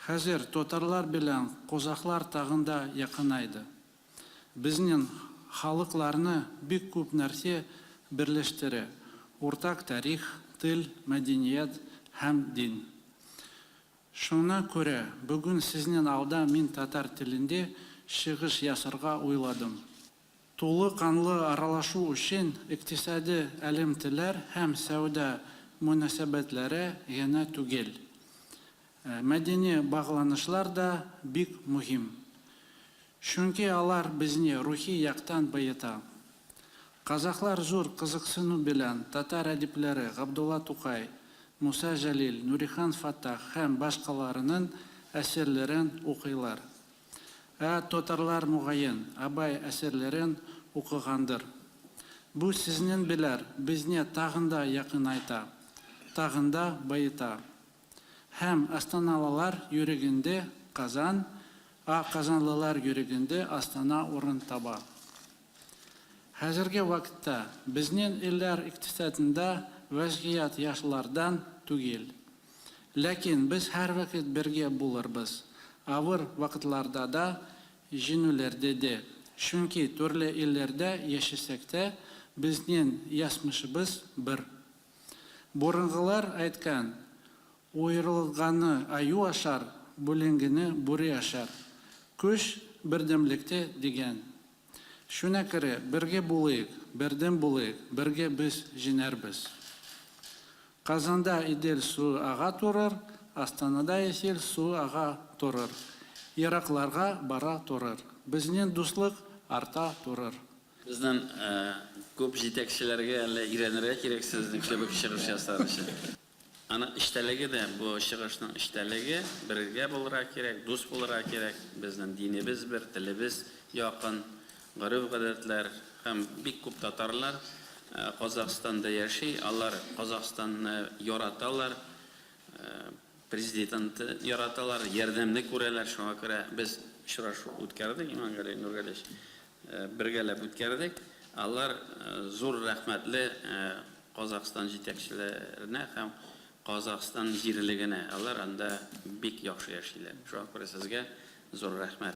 Хәзер татарлар белән казахлар тагын да якынайды. Безнең халыкларны бик күп нәрсә берләштерә, уртак тарих, тел, мәдәният һәм дин. Шуңа күрә бүген сезнең алда мин татар телендә чыгыш ясарга уйладым. Тулы канлы аралашу өчен икътисади элемтәләр һәм сәүдә мөнәсәбәтләре генә түгел, мәдәни багланышлар да бик мөһим. Чөнки алар безне рухи яктан баета. Казахлар зур кызыксыну белән татар әдипләре Габдулла Тукай, Муса Җәлил, Нурихан Фәттах һәм башкаларының әсәрләрен укыйлар. Ә татарлар, мөгаен, Абай әсәрләрен укыгандыр. Бу сезнең беләр безне тагын да якынайта, тагын да баета. Һәм астаналылар йөрәгендә Казан, ә казанлылар йөрәгендә Астана урын таба. Хәзерге вакытта безнең илләр икътисадында вәзгыять яхшылардан түгел. Ләкин без һәрвакыт бергә булырбыз, авыр вакытларда да, җиңүләрдә дә. Чөнки төрле илләрдә яшәсәк тә, безнең язмышыбыз бер. Борынгылар әйткән, Уерылганны аю ашар, бүленгене бүре ашар. Көч, бердәмлектә, дигән. Шуна күрә, бергә булыйк, бердәм булыйк, бергә без җиңәрбез. Казанда Идел суы ага торыр, Астанада Есил суы ага торыр. Еракларга бара торыр. Безнең дуслык арта торыр. Безнең күп җитәкчеләргә әле өйрәнергә кирәк сезнең кебек чыгыш ясар өчен. Аның эчтәлеге дә, бу чыгышның эчтәлеге, бергә булырга кирәк, дус булырга кирәк, безнең динебез бер, телебез якын, гореф-гадәтләр һәм бик күп татарлар Казахстанда яши, алар Казахстанны яраталар, президентны яраталар, ярдәмне күрәләр, шуңа күрә без очрашу үткәрдек, Имангали Нургалиевич, бергәләп үткәрдек. Алар зур рәхмәтле Казахстан җитәкчеләренә һәм Казахстан җирлегенә. Алар анда бик яхшы яшиләр. Шуңа күрә сезгә зур рәхмәт.